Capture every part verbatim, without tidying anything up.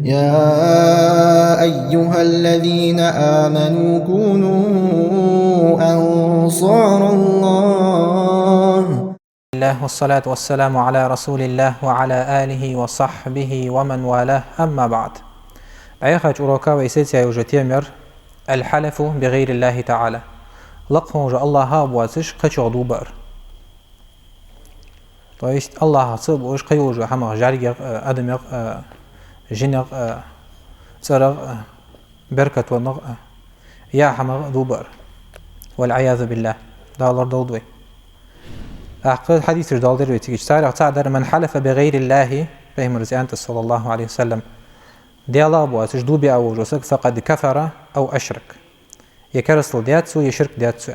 يا أيها الذين آمنوا كونوا أنصار الله. الله والصلاة والسلام على رسول الله وعلى آله وصحبه ومن والاه، أما بعد. Дӏаяхача урока вай сецай уже темер الحلف بغير الله تعالى. Лакха волча Аллахӏах боацаш кхычох дув баар. То есть Аллахӏах ца буаш кхы йолча хӏамах, жӏаргех а, адамех а, жинех а, цӏерах а, беркатонах а, яа хӏамах а дув баар. والعياذ بالله. Дала лорадолда вай. Тӏаккха хьадисаш доаладир вай цига. Царех цаӏ дар: من حلف بغير الله, пайхамара аьннад, صلى الله عليه وسلم, Даьлах боацаш дув биа волча сага, فقد كفر أو أشرك. Е керастал даьд цо, е ширк даьд цо.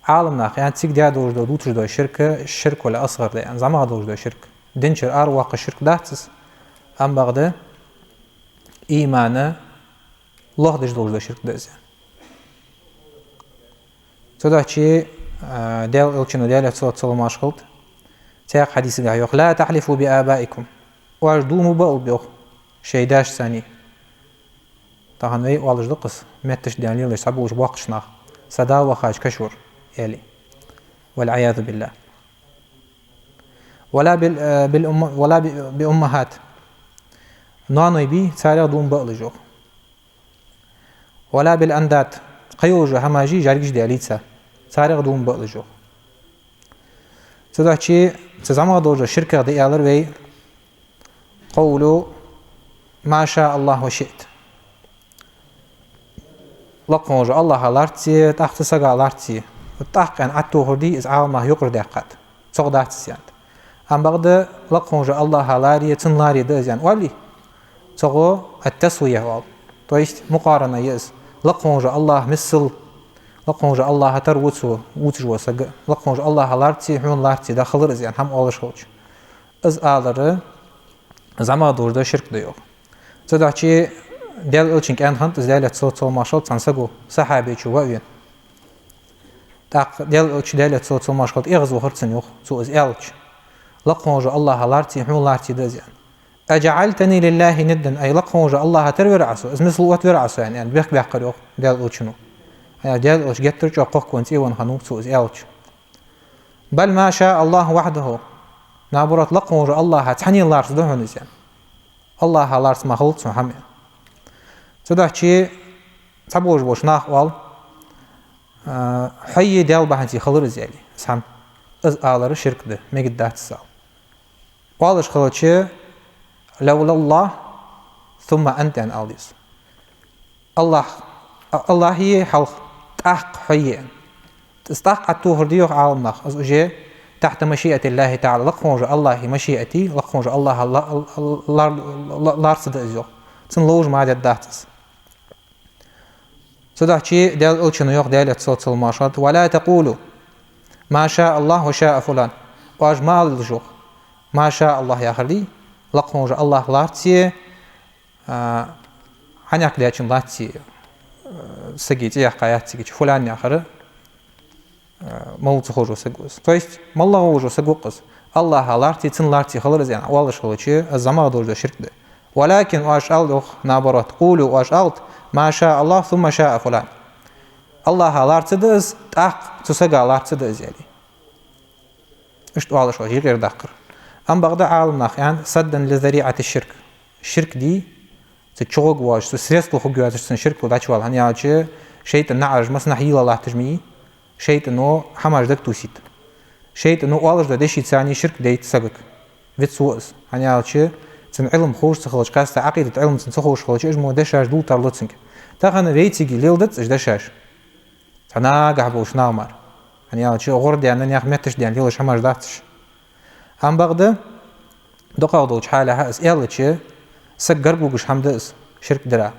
Ӏаламнаха аьннад, цига даь долаш дола, дувцаш дола ширк, الشرك الأصغر да аьнна, зӏамагӏа долаш дола ширк. Динчара араваккха ширк дац из, амма бакъда иман лохдеш долаш дола ширк да из. Цудухьа, а, Даьла Элчано, Даьлера салот-салам хилда, цхьан хьадисагахь йоах: لا تحلفوا بآبائكم. Оаш дув ма баалба, йоах, шоай даьшцара. Тахан вай оалаш да-кх из, метташка даьнна лелаш цхьаболча боккхийча наха: «Са да вахача кашвар», — аьле. والعياذ بالله. ولا بال-, э, بالأم-, ولا ب-, بأمهات. Ноаной бий, царех дув ма баалаш, йоах. ولا بالأنداد. Кхы йолаш йола хӏамаш, жӏаргаш даьлий цар, царех дув ма баалаш, йоах. Цудухьа цу зӏамагӏа долаш дола ширках да аьлар вай: قول ما شاء الله وشئت. Лакха волча Аллахӏа лоарцеи, тӏаккха цу сага лоарцеи. ТӀаккха аьнна ӏотохар дий, из Ӏаламнаха юкъара даьккхад. Цох дац из аьннад. Амма бакъда лакха волча Аллахӏа лоарцеи, цун лоарцеи да из аьнна оалий, цох التسوية оал. То есть мукъарана я из. Лакха волча Аллахӏ миссел, лакха волча Аллахӏа тара ва цо, вувцаш вола саг. Лакха волча Аллахӏа лоарцеи хьона лоарцеи да хилар из аьнна, хӏама оалаш хилча. Из алар зӏамагӏа долаш дола ширк да, йоах. Цудухьа Даьла Элчанга аьнна хиннад из, Даьлера салот-салам хилда цунна, цхьан саго, сахьабечо ва а вена. ТӀаккха Даьла Элча, Даьлера салот-салам хилда, эгӏазвахар цунна, йоах, цо из аьлча: «Лакха волча Аллахӏа лоарцеи хьона лоарцеи да из», — аьнна. «أجعلتني لله ندا», ай, лакха волча Аллахӏа тара вир Ӏа со, из миссел оттавир Ӏа со, аьнна, аьнна, бехк баьккхар, йоах, Даьла Элчано. Аьнна, Даьла Элча геттара чӏоагӏа кхохконца цӏи венна хиннав цо из аьлча. «بل ما شاء الله وحده». Наоборот, лакха волча Аллахӏа цхьанне лоарца да хьона из, аьнна. Аллахӏа лоарца ма хилац хьона хӏама, аьнна. Цудухьа цхьаболаш болча наха оал: «А, хьои Даьла бахьанца хилар из», — аьле, из хӏама. Из алар ширк да, мегаргдац из ала. Оалаш хилча: «لولا الله ثم أنت», — аьнна ала деза. Аллахӏ, а-, Аллахӏи хьалха, тӏаккха хьои, аьнна. Из тӏаккха ӏотохар дий, йоах Ӏаламнаха, из уже تحت مشيئة الله تعالى, лакха волча Аллахӏа машиати, лакха волча Аллахӏа ла-, ла-, ла-, ла-, лоарца да из, йоах. Цунна ловш ма дергдац из. Цудухьа Даьла Элчано йоах, Даьлера салот-салам хилда цунна: «ولا تقولوا ما شاء الله وشاء فلان». Оаш ма алалаш, йоах: «ما شاء الله» яхар дий, лакха волча Аллахӏа лоарцеи, а, хьанехк даьчун лоарцеи, а, сага цӏи яьккха яц цига, фулан яхар, а, малав ца ховш вола саг ва из. То есть, маллагӏа волаш вола саг ва-кх из. Аллахӏа лоарцеи цун лоарцеи хилар из аьнна оалаш хилча, из зӏамагӏа долаш дола ширк да. «ولكن», оаш ала, йоах, наоборот, «قولوا», оаш алалда: «ما شاء الله ثم شاء فلان». Аллахӏа лоарца да из, тӏаккха цу сага лоарца да из, аьле. Иштта оалаш хилча юкъера даккхар. Амма бакъда Ӏаламнаха аьннад: «سدا لذريعة الشرك». Ширк дий, цу чугӏоргвоацаш, цу средство хургйоацаш цун ширк дӏачувала, хӏана аьлча шайтӏан наӏараш массанахьа йийла латташ ма йий, шайтӏано хӏамаш дагатувсийт. ШайтӀано оалаш дола дешаца ширк дайт сагага. Виц ва из. ХӀана аьлча, цун Ӏилма ховш ца хилча, къаьстта Ӏакъидат Ӏилма цун ца ховш хилча, уж мо дешаш дуллийтар лу цунга. Тахан вайцига леладац уж дешаш. Цхьа нагахь болча наха мара. ХӀана аьлча, гӀор даьнна, наьха метташ даьнна лелаш хӀамаш дац уж. Амма бакъда, дукхагӀа долча хьалехьа из аьлча, саг гарга вугаш хӀама да из, ширк дара.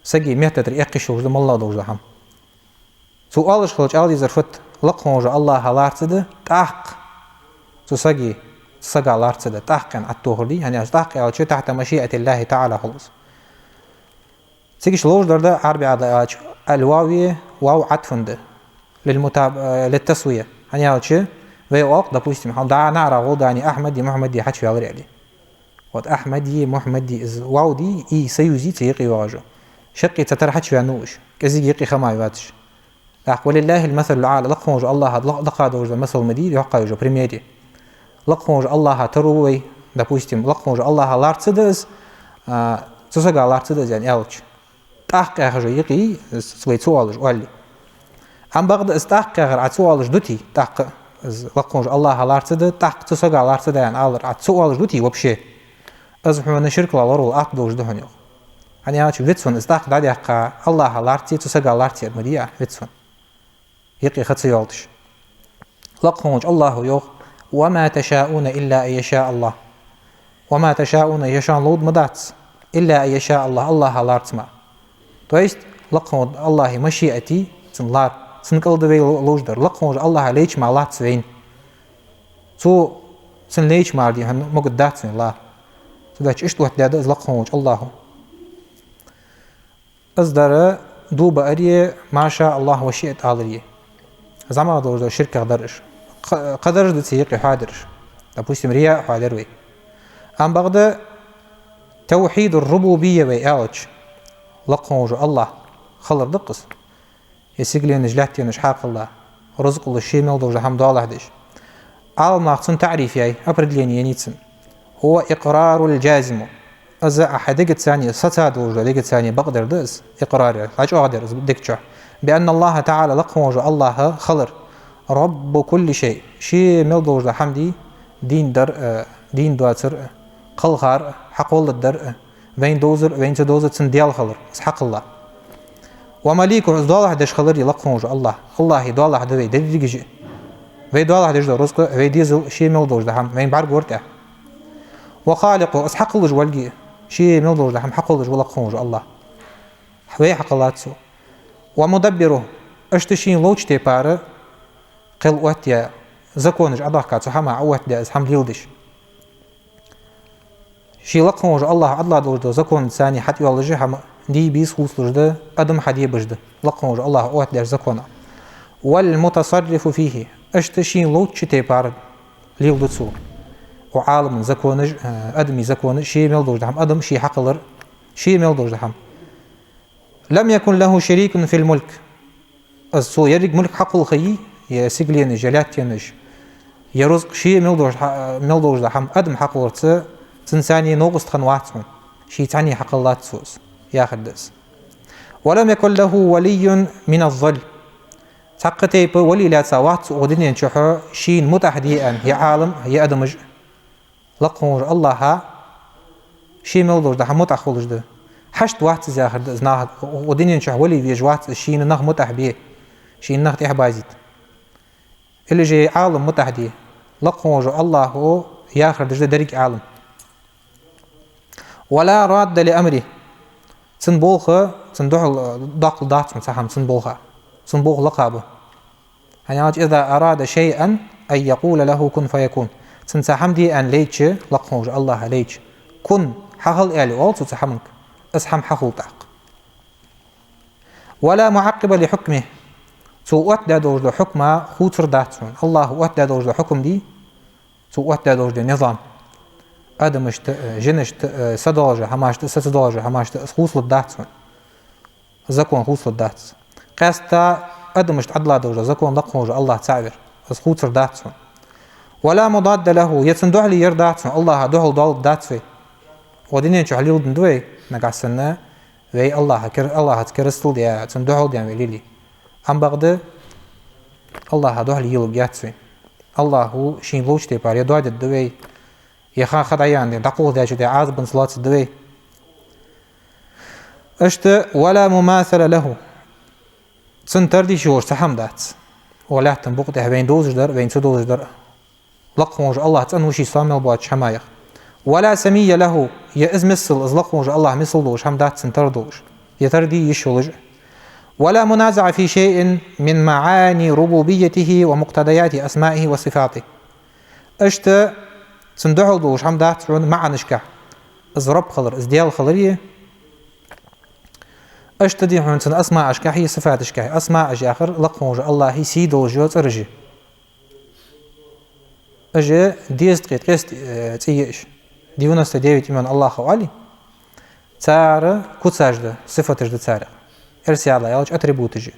Сага метта тӀара эккхаш йолаш да, моллагӀа долаш да хӀама. Цо оалаш хилча ала дезар фуд: лакха волча АллахӀа ларца да, тӀаккха цу сага, сага ларца да, тӀаккха аьнна аттохар дий, хӀана аьлча тӀаккха аьлча تحت مشيئة الله تعالى хул из. Цига чу ловш дар да Ӏарбий Ӏадал аьлча, الواو е واو عطف да, للمتاب-، э, للتسوية. ХӀана аьлча, вай оал-кх, допустим, хьал дӀа наӀара гӀолла дани Ахьмади, Мухьаммади хьачуваьлар аьле. Вот Ахьмади, Мухьаммади, из вовди, и союзи цу юкъе йоагӀаш я. Шаккхе цу тара хьачувеннав уж, кӀезига юкъе хӀама йоацаш. ТӀаккха ولله المثل الأعلى, лакха волча АллахӀа лакха долаш да масал ма дий, йоккха йола пример. Лакха волча АллахӀа таро вай, допустим, лакха волча АллахӀа ларца да из, а, цу сага ларца да из, яӀни, аьлча. ТӀаккха яхаш я юкъе, из вай ца оалаш, оале. Ам бакъда из тӀаккха яхар Ӏа ца оалаш дути, тӀаккха из лакха волча АллахӀа ларца да, тӀаккха цу сага ларца да, яӀни, алар Ӏа ца оалаш дути вообще. Из хьона ширк лоархӀар атта долаш да хьона, йоах. ХӀана аьлча вицвенна из тӀаккха дӀадаьккха, АллахӀа ларца, цу сага ларца ма дий, вицвенна. Юкъе ха ца йолаш. Лакха волча АллахӀа йоах: «وما تشاءون إلا أن يشاء الله». «وما تشاءون», е шоана ловш ма дац, «إلا أن يشاء الله», АллахӀа ларца мара. То есть, лакха волча АллахӀа машиати, цун лар, цун кӀал да вай ло-, ловш дар. Лакха волча АллахӀа лайча мара лац вайна. Цо цун лайча мара дий хьона могаргдац вайна лар. Цудухьа иштта оттадаьд из лакха волча АллахӀа. Из дар дув баари, «ما شاء الله وشئت» алари. ЗӀамагӀа долаш дола ширках дар уж. Кх-, кхыдараш да цу юкъе хьоадеш. Допустим, рияъ хьоадеш вай. Ам бакъда توحيد الربوبية вай аьлча, лакха волаш вола АллахӀ хилар да-кх из. Е сигаленаш, лаьттанаш хьакхелла, рузкъ луш, ше мел долаш дола хӀама доалахьа деш. Ӏаламнаха цун таӀриф яьй, определение еннай цун. «هو الإقرار الجازم». Из Ӏа хьай дегаца, саца долаш дола дегаца бакъдар да из, икърар яр, дӀачӀоагӀдар из дег чу. «بأن الله تعالى», лакха волаш вола АллахӀ хилар, «رب كل شيء», ше мел долаш дола хӀама дий, дийна дар а, дийна доацар а, кхелхар а, хьакхолларгдар а, вайна довзар а, вайна ца довзар а цун Даьла хилар, из хьакхелла. «ومليكه», из доалахьа деш хилари лакха волаш вола АллахӀ. АллахӀа доалахьа да вай деррига а. Вай доалахьа деш дола рузкъа, вай дезал, ше мел долаш дола хӀама, вайна бӀаргагур тӀехьа. «وخالقه», из хьакхеллаш волга, ше мел долаш дола хӀама хьакхоллаш ва лакха волаш вола АллахӀ. Вай хьакхеллац цо. «ومدبره», иштта шийна ловча тайпара кхел оттаяь, законаш Ӏодехка, цу хӀамах Ӏооттадаь из хӀама леладеш. Ше лакха волаш вола АллахӀ Ӏадала долаш дола законаца хьатӀайоаллаш хӀама дий-бийса хувцалуш да, адам хьадебаш да, лакха волаш вола АллахӀа оттадаьча законах. «والمتصرف فيه», иштта шийна ловча тайпара леладу цо. Укх Ӏалама законаш, э, адама законаш, ше мел долаш дола хӀама, адам ше хьакхеллар, ше мел долаш дола хӀама. «لم يكن له شريك في الملك». Из цо еррига мулк хьакхолла ха йий, е сигаленаш, е лаьттанаш, е рузкъ, ше мел долаш хьа-, мел долаш дола хӀама адам хьакхолларца, цунца цхьана новкъост хинна вац хьона. Ше цхьанне хьакхеллац цо из, яхар да из. «ولم يكن له ولي من الذل». Цхьаккха тайпа вали лаьца вац цо укх дунен чухь шийна мутӀахь де аьнна, е Ӏалам, е адамаш. Лакха волаш вола АллахӀа ше мел долаш дола хӀама мутӀахь хулаш да. Хьашт вац из, яхар да из, наха, укх дунен чухь вали везаш вац из, шийна нах мутӀахь бе, шийна нах тӀехьабазийта. Или же Ӏалам мутӀахь де. Лакха волаш вола АллахӀа яхар деш да деррига Ӏалам. «ولا راد لأمره». Цун болх, цун духьал, э, даккхал дац хьона цхьа хӀама цун болха. Цун болх лакха ба. ХӀана аьлча, «إذا أراد شيئا أن يقول له كن فيكون». Цунна цхьа хӀама де аьнна лайча, лакха волаш вола АллахӀа лайча, «كن», хьахила аьле оал цо цу хӀаманга, из хӀама хьахул тӀаккха. «ولا معقب لحكمه». Цо оттадаь долаш дола хьукма хувцар дац хьона. АллахӀа оттадаь долаш дола хьукам дий, цо оттадаь долаш дола низам. Адамашта а, жинашта а, са долаш дола хӀамашта а, са ца долаш дола хӀамашта а, из хувцалургдац хьона. Закон хувцалургдац. Къаьстта адамашта Ӏадала долаш дола закон, лакха волаш вола АллахӀ цаӀ вар, из хувцар дац хьона. «ولا مضاد له», е цунна духьале яр дац хьона, АллахӀа духьал доалларгдац вай. Укх дунен чухь леладаь да вай, нагахьа санна вай АллахӀа кер-, АллахӀаца керастал даь, цунна духьал даь вай леле. Ам бакъда АллахӀа духьале елург яц вайна. АллахӀа шийна ловча тайпара е доадергда вай, е ха, ха дӀаяьнна, дӀакхухьадаьча де Ӏазапанца лоацаргда вай. Иштта «ولا مماثل له». Цунна тара деш йолаш цхьа хӀама дац. Укх лаьттан букъа тӀа вайна довзаш дар, вайна ца довзаш дар. Лакха волаш вола АллахӀ цӀена ва ший соамал боацача хӀамаех. «ولا سمي له». Е из миссел, из лакха волаш вола АллахӀ миссел долаш хӀама дац цунна тара долаш, е тара де йиш йолаш. «ولا منازع في شيء من معاني ربوبيته ومقتضيات أسمائه وصفاته». Иштта цунна духьал долаш хӀама дац хьона маӀанашка. Из Рабб хилар, из Даьла хилар е. Иштта дий хьона цун асмаашка е сифаташка. Асмааш яхар лакха волаш вола АллахӀа сий долаш йола цӀераш я. Уж дезткъеи ткъеста, э, цӀи я уж. девяносто девять имен Аллаха оале, цар куцаш да, сифаташ да царех. Эрсий аьлча атрибуташ.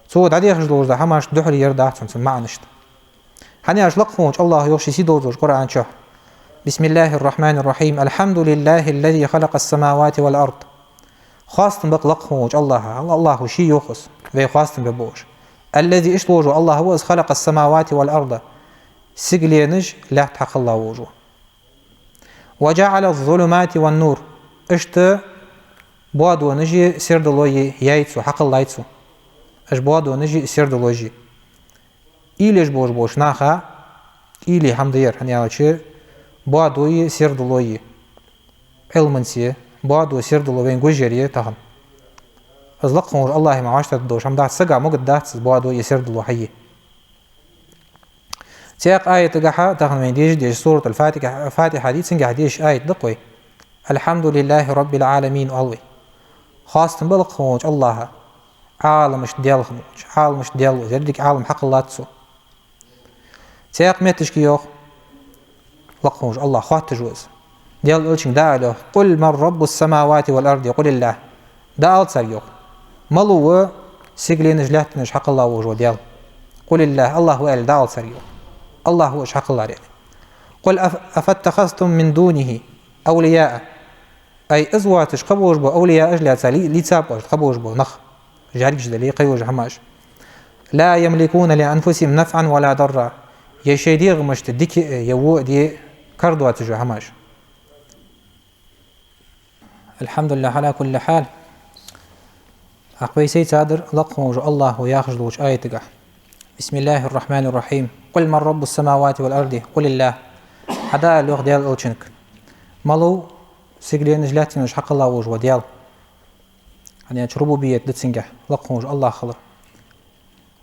Цо дӀадехаш долаш да хӀамаш духьале яр дац цун маӀанашта. ХӀана аьлча лакха волча Аллаха йоах ший сий долаш долча Къуръан чу: بسم الله الرحمن الرحيم. الحمد لله الذي خلق السماوات والأرض. Хоастам ба-кх лакха волча Аллаха, Аллаха ше йоах из, вай хоастам бе болаш. الذي, иштта волаш вола Аллах ва из, خلق السماوات والأرض, сигаленаш, лаьтта хьакхелла волаш ва. وجعل الظلمات والنور. Иштта боадонаши сердалои яьй цо, хьакхеллай цо. Уж боадонаши сердалоши. Уйла еш болаш болча наха уйла хӀама да ер, хӀана аьлча боадои сердалои, Ӏилманца боадо, сердало вайна гуш яр тахан. Из лакха волча Аллахӏа мара вӀаштӀехьдаргдолаш хӀама дац, сага могаргдац из боадои сердало хьае. Цхьаькха аятагахьа, тахан вайна дешаш, дешаш, Суратуль-Фатихьа, Фатихьа дийцача, цунгахьа дешаш аят да-кх вай: الحمد لله رب العالمين, оал вай. Хоастам ба лакха волча Аллаха, Ӏаламашта Даьла хинна волча, Ӏаламашта Даьла ва из, еррига Ӏалам хьакхеллад цо. Цхьаькха метташка йоах, лакха волча Аллах хоатташ ва из. Даьла Элчанга дӀаала йоах: قل من رب السماوات والأرض قل الله. ДӀаала царга йоах: мала ва сигаленаш, лаьттанаш хьакхелла волаш вола Даьла? قل الله, Аллах ва аьле дӀаала царга йоах. Аллах ва уж хьакхеллар, аьле. قل أف-, أفاتخذتم من دونه أولياء. Ай, из воацаш кхы болаш бола овлияаш лаьца ли-, лийцаб оаш, кхы болаш бола нах, жӀаргаш дале, кхы йолаш хӀамаш. لا يملكون لأنفسهم نفعا ولا ضرا. Е шоай дегӀамашта дика а, е во а де кара доацаш йола хӀамаш. الحمد لله على كل حال. ТӀаккха вай сецадар лакха волаш вола Аллах ва яхаш долча аятагахьа. بسم الله الرحمن الرحيم. قل من رب السماوات والأرض قل الله. Хьа дӀаала йоах Даьла Элчанга: мала ва сигаленаш, лаьттанаш хьакхелла волаш вола Даьла? ХӀана аьлча рубубият да цунгахьа, лакха волаш вола Аллах хилар.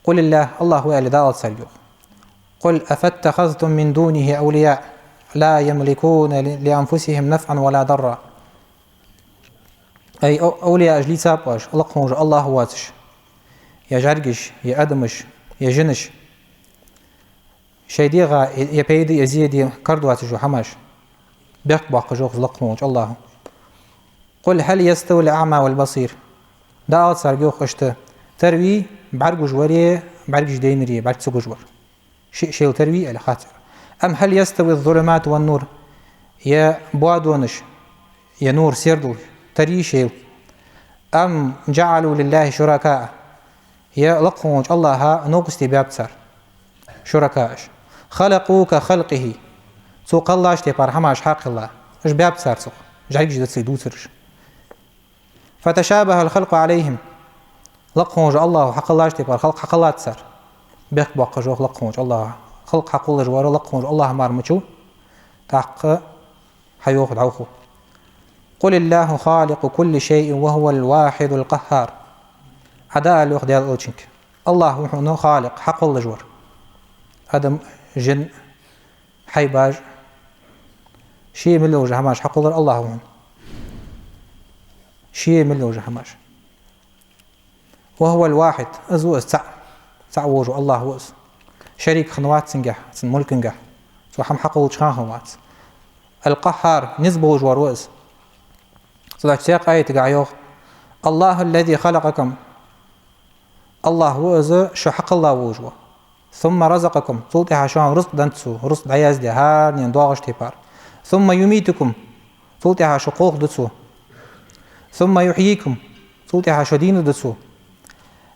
قل الله, Аллах ва аьле дӀаала царга йоах. قل أفاتخذتم من دونه أولياء لا يملكون لأنفسهم نفعا ولا ضرا. Ай, о-, овлияаш лийцаб оаш, лакха волаш вола Аллах воацаш, е жӀаргаш, е адамаш, е жинаш, шоай дегӀа е, е пайда, е зе де кара доацаш йола хӀамаш? Бехк боаккхаш йоах из лакха волча Аллаха. قل هل يستوي الأعمى والبصير. ДӀаала царга йоах иштта: тара вий бӀаргагуш вари, бӀаргаш дайнари, бӀарга ца гуш вар? Шиъ шоайла тара вий, аьле хац цар. أم هل يستوي الظلمات والنور. Е боадонаш, е нур, сердал тара йий шоайла? أم جعلوا لله شركاء. Е лакха волча Аллаха новкъостий баьб цар, шуракааш. خلقوا كخلقه. Цо кхеллача тайпара хӀамаш хьакхелла. Уж баьб цар цох, жӀаргаш да цига дувцараш. فتشابه الخلق عليهم. Лакха волча Аллаха хьакхеллача тайпара халкъ хьакхеллад цар. Бехк боаккхаш йоах лакха волча Аллаха. Халкъ хьакхоллаш вар лакха волча Аллах мара ма вац, тӀаккха хьайоах дӀахо: قل الله خالق كل شيء وهو الواحد القهار. Хьа дӀаала йоах Даьла Элчанга: Аллах ва хьона халикъ, хьакхоллаш вар. Адам, жин, хьайбаш, ше мел йолча хӀамаш хьакхоллар Аллах ва хьона. Ше мел йолча хӀамаш. وهو الواحد, из ва из цаӀ, цаӀ волаш вола Аллах ва из. Шарик хиннавац цунгахьа, цун мулкангахьа. Цо хӀама хьакхоллача хана хиннавац. القهار, низ болаш вар ва из. Цудухьа цхьаькха аятагахьа йоах: الله الذي خلقكم. Аллах ва из шо хьакхелла волаш вола. ثم رزقكم, цул тӀехьагӀа шоана рузкъ деннад цо, рузкъ дӀаяздаь, хӀаранена доагӀача тайпара. ثم يميتكم, цул тӀехьагӀа шо кхалхаду цо. ثم يحييكم, цул тӀехьагӀа шо дийнна ду цо.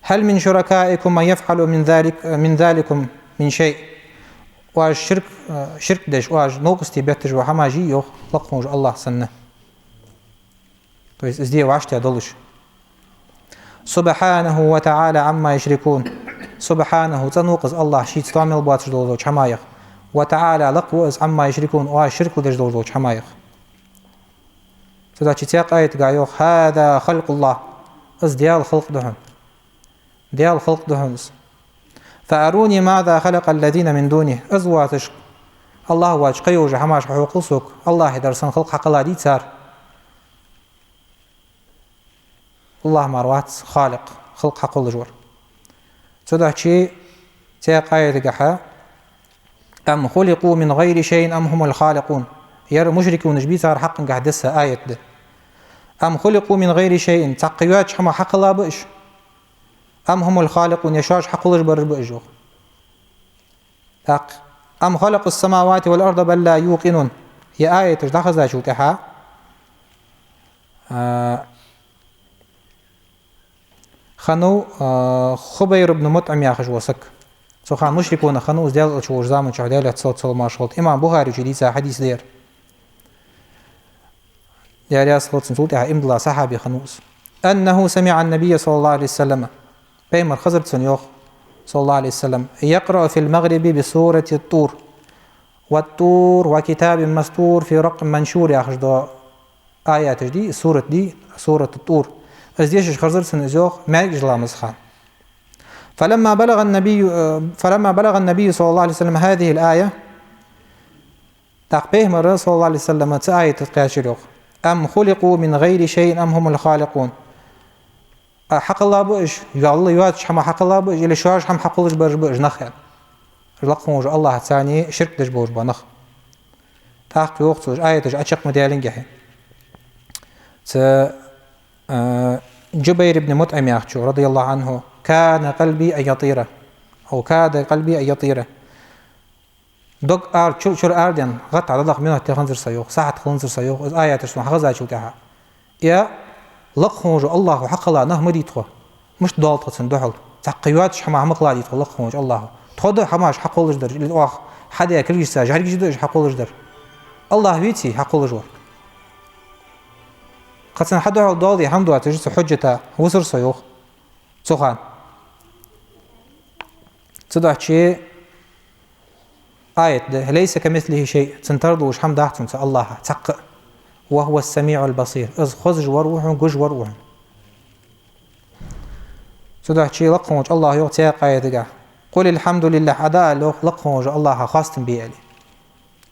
هل من شركائكم من يفعل من ذلك، من ذلكم من شيء. Оаш ширк, ширк деш, оаш новкъостий бетташ бола хӀамаш йий, йоах, лакха волаш вола Аллах санна? То есть из де вӀаштӀехьа долаш. سبحانه وتعالى عما يشركون. سبحانه, цӀена ва-кх из Аллах шийца тоам мел боацаш долча хӀамаех. وتعالى, лакха ва из, عما يشركون, оаш ширк деш долаш долча хӀамаех. Цудухьа цхьаькха аятагахьа йоах: هذا خلق الله. Из Даьла халкъ да хьона. Даьла халкъ да хьона из. فأروني ماذا خلق الذين من دونه. Из воацаш, Аллах воацаш кхы йолча хӀамаш хьахьокхал сога, Аллахӏа дар санна халкъ хьакхелладий цар? Аллах мара вац халикъ, халкъ хьакхоллаш вар. Цудухьа цхьаькха аятагахьа: أم خلقوا من غير شيء أم هم الخالقون. Ер мушрикунаш бий, цар хьакъангахь десса аят да. أم خلقوا من غير شيء, цхьаккха йоацача хӀамах хьакхелла ба уж? أم هم الخالقون, е шоаш хьакхоллаш бараш ба уж, йоах. ТӀаккха, أم خلقوا السماوات والأرض بل لا يوقنون. Ер аяташ дӀахезачул тӀехьагӀа, а, хиннав, а, Хубайр ибн МутӀим яхаш вола саг. Цу хана мушрикунах хиннав из, Даьла Элча волча заман чухь, Даьлах салот-салам хилда цунна. Имам Бухаре чу дийца хьадис да ер. Даьла раьза хилва цунна, цул тӀехьагӀа иман дилла сахьаби хиннав из. أنه سمع النبي صلى الله عليه وسلم. Пайхамар хезар цунна, йоах, صلى الله عليه وسلم, يقرأ في المغرب بسورة الطور. والطور وكتاب مسطور في رق منشور яхаш дола аяташ дий, сурат дий, سورة الطور. Из дешаш хезар цунна из, йоах, маьркӀажа ламаза хана. فلما بلغ النبي، فلما بلغ النبي صلى الله عليه وسلم هذه الآية. ТӀаккха пайхамара, صلى الله عليه وسلم, цу аята кхаьчар, йоах: أم خلقوا من غير شيء أم هم الخالقون. А, хьакхелла ба уж, йоалла йоацача хӀамах хьакхелла ба уж, или шоаш хӀама хьакхоллаш бараш ба уж нах, аьнна. Лакха волча АллахӀаца ширк деш болаш бола нах. ТӀаккха йоах цо, уж аяташ Ӏочакх ма даьллингехьа. Цу, а, Джубайр ибн МутӀим яхачо, رضي الله عنه: كاد قلبي أن يطير. أو كاد قلبي أن يطير. Дог ара, чура, чура арадаьнна, гӀатта дӀадаха минот хиннзар са, йоах, сахьат хиннзар са, йоах, из аяташ сона хьахезачул тӀехьагӀа. Е лакха волча АллахӀа хьакхелла нах ма дий тхо. Мишта доал тхо цунна духьал? Цхьаккха йоацача хӀамах ма кхелла дий тхо лакха волча АллахӀа. Тхо да хӀамаш хьакхоллаш дар, или оаха хьадаь кулгашца жӀаргаш да уж хьакхоллаш дар? АллахӀ веций хьакхоллаш вар? Кхы цунна хьа духьал доал де хӀама доацаш, цу хьужжата вусар со, йоах, цу хана. Цудухьа аят да: ليس كمثله شيء, цунна тара долаш хӀама дац цунца, АллахӀа, цхьаккха а. وهو السميع البصير, из хозаш вар ва хьона, гуш вар ва хьона. Цудухьа лакха волча АллахӀа йоах цхьаькха аятагахь: قل الحمد لله, Ӏа дӀаала, йоах, лакха волча АллахӀа хоастам бе, аьле.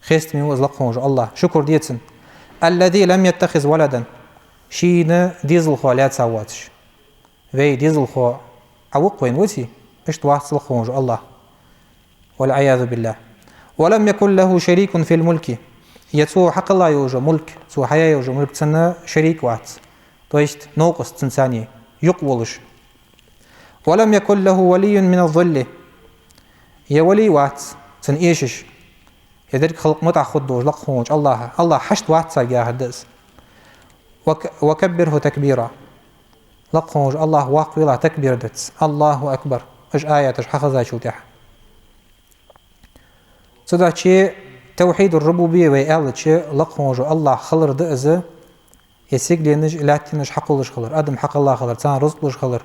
Хестаме ва из лакха волча АллахӀ, шукур де цунна. الذي لم يتخذ ولدا, шийна дезалхо лаьца воацаш. Вай дезалхо Ӏоваккха вайна, ваций? Иштта вац лакха волча АллахӀ. والعياذ بالله. ولم يكن له شريك في الملك. Е цо хьакхелла йола мулк, цо хьаяь йола мулк, цунна шарик вац. То есть новкъост цунца, юкъе волаш. ولم يكن له ولي من الذل. Е вали вац цунна эшаш. Е деррига халкъ мутӀахьа хургдолаш лакха волча АллахӀа. АллахӀ хьашт вац царга, яхар да из. وك-، وكبره تكبيرا. Лакха волча АллахӀ воккха велахь такбир дац. الله أكبر. Уж аяташ хьахезачул тӀехьагӀа. Цудухьа тавхьиду ррубубийя вай аьлча, лакха волча АллахӀ хилар да из, е сигаленаш, лаьттанаш хьакхоллаш хилар, адам хьакхелла хилар, царна рузкъ луш хилар.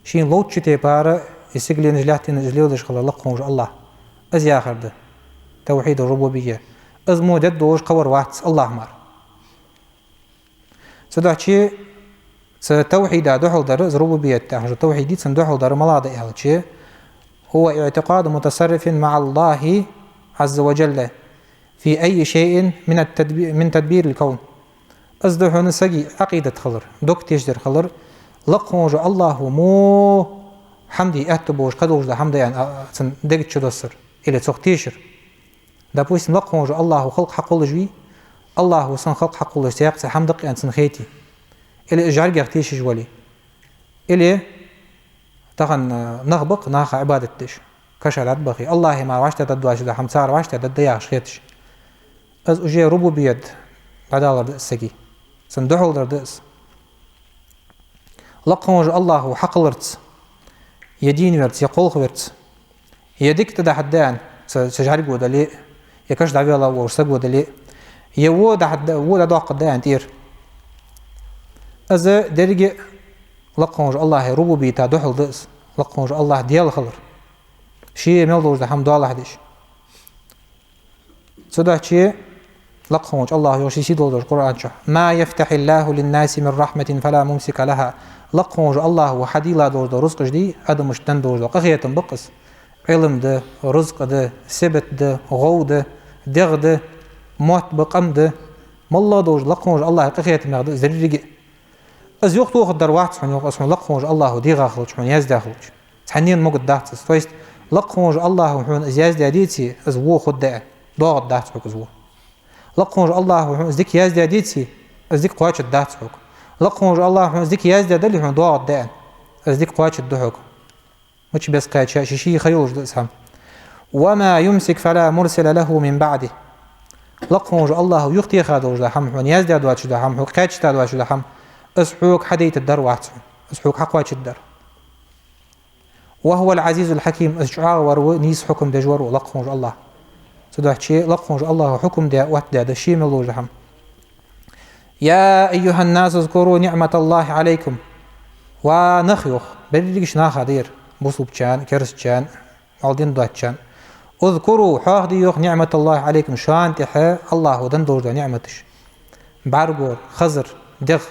Шийна ловчча тайпара е сигаленаш, лаьттанаш из леладеш хилар лакха волча АллахӀ. Из яхар да тавхьиду ррубубийя. Из мо дергдолаш кхывар вац АллахӀ мара. Цудухьа цу тавхьида духьал дар, из рубубийят яхаш йола тавхьид, цун духьал дар малагӀа да аьлча: هو اعتقاد متصرف مع الله عز وجل في أي شيء من التدبي-، من تدبير الكون. Из да хьона сага Ӏакъидат хилар, дог тешадар хилар, лакха волча АллахӀа мо хӀама де аьттув болаш кхы долаш дола хӀама да аьнна, а, цун дега чу доссар, или цох тешар. Допустим, лакха волча АллахӀа халкъ хьакхоллаш вий, АллахӀа санна халкъ хьакхоллаш цхьаькха цхьа хӀама да-кх аьнна цунна хете. Или из жӀаргех тешаш вале. Или тахан, а, нах ба-кх наха Ӏибадат деш, каша дӀатӀабахе, АллахӀа мара вӀаштӀехьдаргдоацаш дола хӀама цар вӀаштӀехьдаргда яхаш хеташ. Из уже рубубийят дӀадалар да из сага. Цун духьал дар да из. Лакха волча АллахӀа хьакхаларца, е дийна верца, е кхолха верца, е дика тӀадахьаргда аьнна цу, цу жӀарго дале, е каша дӀавелла волча саго дале, е во дӀахьаргда, во дӀадоаккхаргда аьнна тӀера. Из деррига а лакха волча АллахӀа рубубийята духьал да из, лакха волча АллахӀ Даьла хилар. Ше мел долаш дола хӀама доалахьа деш. Цудухьа лакха волча АллахӀа йоах ший сийдолча Къуръан чу: ما يفتح الله للناس من رحمة فلا ممسك لها. Лакха волча АллахӀа хьадийла долаш дола рузкъаш дий, адамашта денна долаш дола, къахетам ба-кх из. Ӏилма да, рузкъа да, сибат да, гӀов да, дегӀ да, мотт ба, къам да. МоллагӀа долаш лакха волча АллахӀа къахетамех да из деррига а. Из юхатохаргдар вац хьона, йоах, из хьона лакха волча АллахӀа дегӀа хилча, хьона яздаь хилча. Цхьаннена могаргдац из. То есть лакха волча АллахӀа хьона из яздаь деце, из во хургда аьнна, доагӀаргдац хьога из во. Лакха волча АллахӀа хьона из дика яздаь деце, из дика кхоачаргдац хьога. Лакха волча АллахӀа хьона из дика яздаь дале, хьона доагӀаргда аьнна, из дика кхоачаргда хьога. Мича беса кхаьча, ший ший ха йолаш да из хӀама. «وما يمسك فلا مرسل له من بعده». Лакха волча АллахӀа юхатеха долаш дола хӀама, хьона яздаь доацаш дола хӀама, хьога кхаьча доацаш дола хӀама, из хьога хьадайтаргдар вац хьона, из хьога хьакхоачаргдар. «وهو العزيز الحكيم», из чӀоагӀа вар ва, нийса хьукам деш вар ва Лакха волча АллахӀ. Цудухьа Лакха волча АллахӀа хьукам даь, оттадаь да ше мел ловш дола хӀама. «يا أيها الناس اذكروا نعمة الله عليكم». Ва нах, йоах, берригача наха дера, бусалбачарна, керастачарна, мел дин доацачарна. «اذكروا», хьоахаде, йоах, «نعمة الله عليكم», шоана тӀа АллахӀа денна долаш дола ниӀматаш. БӀаргагур, хазар, дегӀ.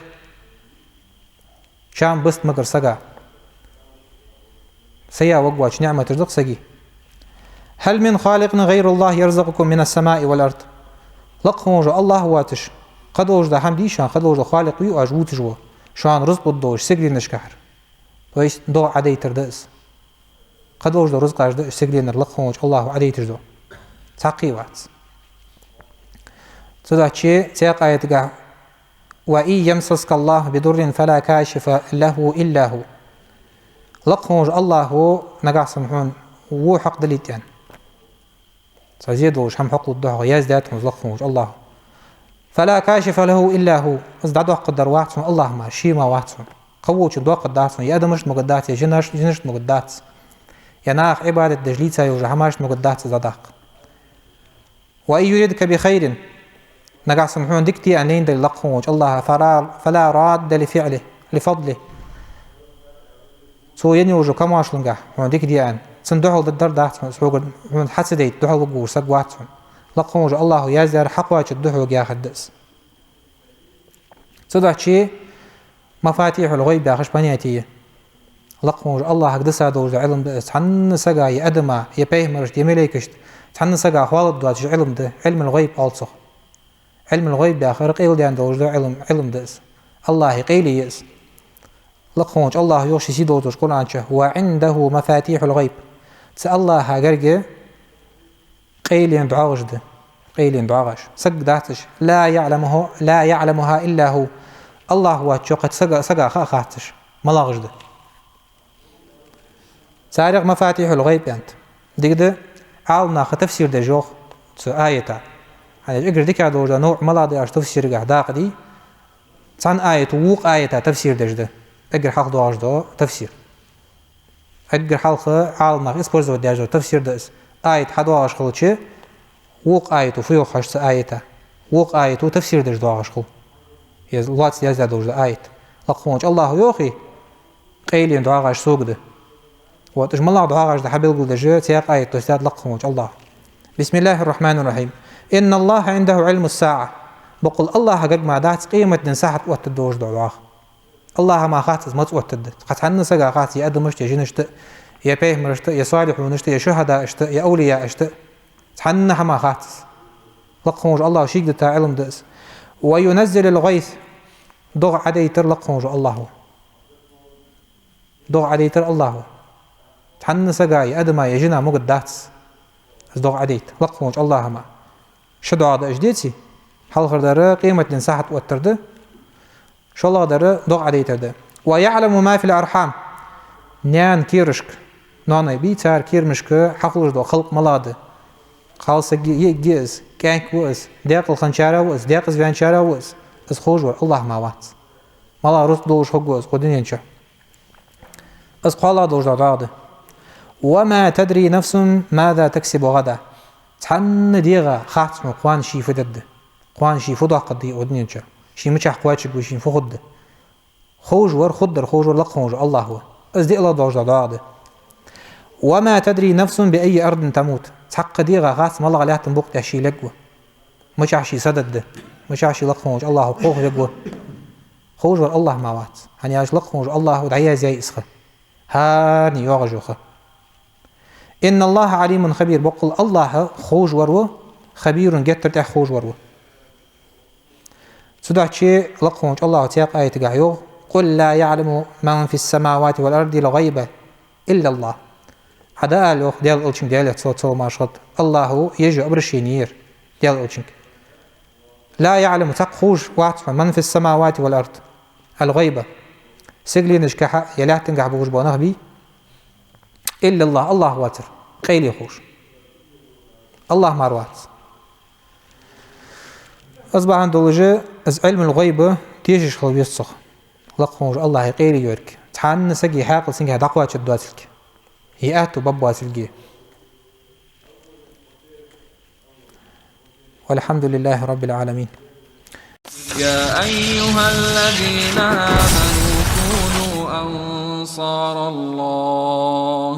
Чам бист магар сага. Сая ваг воацаш ниӀматаш да-кх сага. «هل من خالق غير الله يرزقكم من السماء والأرض». Лакха волаш вола АллахӀ воацаш, кхы долаш дола хӀама дий шоана, кхы долаш дола халикъ вий оаш вувцаш вола, шоана рузкъа лургдолаш сигаленашкахьара? То есть догӀа Ӏодайтар да из. Кхы долаш дола рузкъаш да уж сигаленара Лакха волаш вола АллахӀа Ӏодайташ дола. Цхьаккха вац. Цудухьа цхьаькха аятагахь: «وإن يمسسك الله بضر فلا كاشف له إلا هو». Лакха волаш вола АллахӀа нагахьа санна хьона во хьакъ далийта аьнна, цхьа зе долаш хӀама хьакъ лургда хьога, яздаьд хьона из Лакха волаш вола АллахӀа. «فلا كاشف له إلا هو». Из дӀадоаккхаргдар вац хьона АллахӀ мара, ше мара вац хьона. Кхы волчунна доаккхаргдац хьона, е адамашта могаргдац, е жинаш-, жинашта могаргдац, е наха Ӏибадат деш лийца йолча хӀамашта могаргдац из дӀадаккха. «وإن يردك بخير». Нагахьа санна хьона дика де аьнна лайна дале Лакха волаш вола АллахӀа, «فلا، فلا راد لفعله، لفضله». Цо енна йолча комаьршлангахь хьона дика де аьнна, цунна духьал дергдар дац хьона, из хьога, хьона хьа ца дайта духьал варгволаш саг вац хьона. Лакха волаш вола АллахӀа яздаьр хьакхоачаргда хьога яхар да из. Цудухьа «مفاتيح الغيب» яхаш понятие я. Лакха волаш вола АллахӀага дисса долаш дола Ӏилма да из. Цхьанне сага, е адама, е пайхамарашта, е малейкашта, цхьанне сага хьоалургдоацаш Ӏилма да, «علم الغيب» оал цох. «علم الغيب» яхар къайладаьнна долаш дола Ӏилма, Ӏилма да из. АллахӀа къайле я из. Лакха волаш вола АллахӀа йоах ший сий долаш долча Къуръан чу: «وعنده مفاتيح الغيب». Цу АллахӀа гарга къайлен догӀаш да. Къайлен догӀаш. Сагага дац уж. «لا يعلمه، لا يعلمها إلا هو». АллахӀ воацача кхыча сага, сага ха а хац уж, малагӀаш да. Царех «مفاتيح الغيب» аьннад. Дика да, Ӏаламнаха тафсир деш йоах цу аята. ХӀана аьлча эггара дикагӀа долаш дола новкъа малагӀа да аьлча тафсирагахь дакъа дий, цхьан аято вокх аята тафсир деш да. Эггара хьалха доагӀаш дола тафсир. Эггара хьалха Ӏаламнаха использовать даь дола тафсир да из. Аят хьадоагӀаш хилча, вокх аято фу йоах хьожаш цу аята, вокх аято тафсир деш доагӀаш хул. Е лоацца яздаь долаш дола аят. Лакха волаш вола АллахӀа йоахий, къайлен догӀаш сога да. Вот, уж малагӀа догӀаш да хьабелгалдеш цхьаькха аят доссадаьд Лакха волаш вола АллахӀа. بسم الله الرحمن الرحيم. «إن الله عنده علم الساعة». Боккъала АллахӀа гарга мара дац къематдийнахьа сахьат оттаргдолаш дола догӀа. АллахӀа мара хац из маца оттаргда. Кхы цхьанне сага хац, е адамашта, е жинашта, е пайхамарашта, е салихьунашта, е шухӀадаашта, е авлияашта. Цхьанне хӀама хац из. Лакха волаш вола АллахӀа шийга дита Ӏилма да из. «وينزل الغيث». ДогӀа Ӏодайтар Лакха волаш вола АллахӀа ва. ДогӀа Ӏодайтар АллахӀа ва. Цхьанне сага, е адама, е жина могаргдац из догӀа Ӏодайта Лакха волаш вола АллахӀа мара. Ши догӀа да уж, деций? Хьалхардар къематдийнахьа сахьат оттар да. ШоллагӀдар догӀа Ӏодайтар да. «ويعلم ما في الأرحام». Наьна кийрашка, ноаной бий, цар кийрамашка хьахулаш дола халкъ малагӀа да. Кхалсаг йий, йиӀиг йий из, кӀаьнк вий из, даькъала хинначарех вий из, даькъаза ваьнначарех вий из. Из ховш вар АллахӀ мара вац. МалагӀа рузкъа долаш хургва из укх дунен чу. Из кхоалагӀа долаш дола догӀа да. «وما تدري نفس ماذا تكسب غدا». Цхьанне дегӀа хац хьона кхоана ше фу дергда. Кхоана ше фу доаккхаргда укх дунен чу. Ше мичахьа кхоачаргва, шийна фу хургда. Ховш вар, хургдар ховш вар Лакха волаш вола АллахӀ ва. Из диълагӀа долаш дола догӀа да. «وما تدري نفس بأي أرض تموت». Цхьаккха дегӀа хац малагӀа лаьттан букъа тӀа ше лергва. Мичахьа ше са дергда. Мичахьа ше Лакха волаш вола АллахӀа кхалхавергва. Ховш вар АллахӀ мара вац. ХӀана аьлча Лакха волаш вола АллахӀа дӀаязъяьй из ха. ХӀаране йоагӀаш я ха. «إن الله عليم خبير». Боккъала АллахӀ ховш вар ва, «خبير», геттара тӀех ховш вар ва. Цудухьа Лакха волаш вола АллахӀа цхьаькха аятагахь йоах: «قل لا يعلم من في السماوات والأرض الغيب إلا الله». Ӏа дӀаала, йоах, Даьла Элчанга, Даьлера салам-моаршал хилда цунна, АллахӀа еш йола обращени яр Даьла Элчанга. لا يعلم, цхьаккха ховш вац хьона, من في السماوات والأرض الغيب, сигаленашкахьа е лаьттангахьа болаш бола нах бий, إلا الله, АллахӀ воацар, къайле ховш. АллахӀ мара вац. Из бахьан долаш, из Ӏилмул-гӀайб тешаш хила веза цох. Лакха волча АллахӀа къайле йоарг. Цхьанне сага хьаькъал цунгахьа дӀакхоачаргдоацилга, е аьттув баргбоацилга. والحمد لله رب العالمين. يا أيها الذين آمنوا كونوا أنصار الله.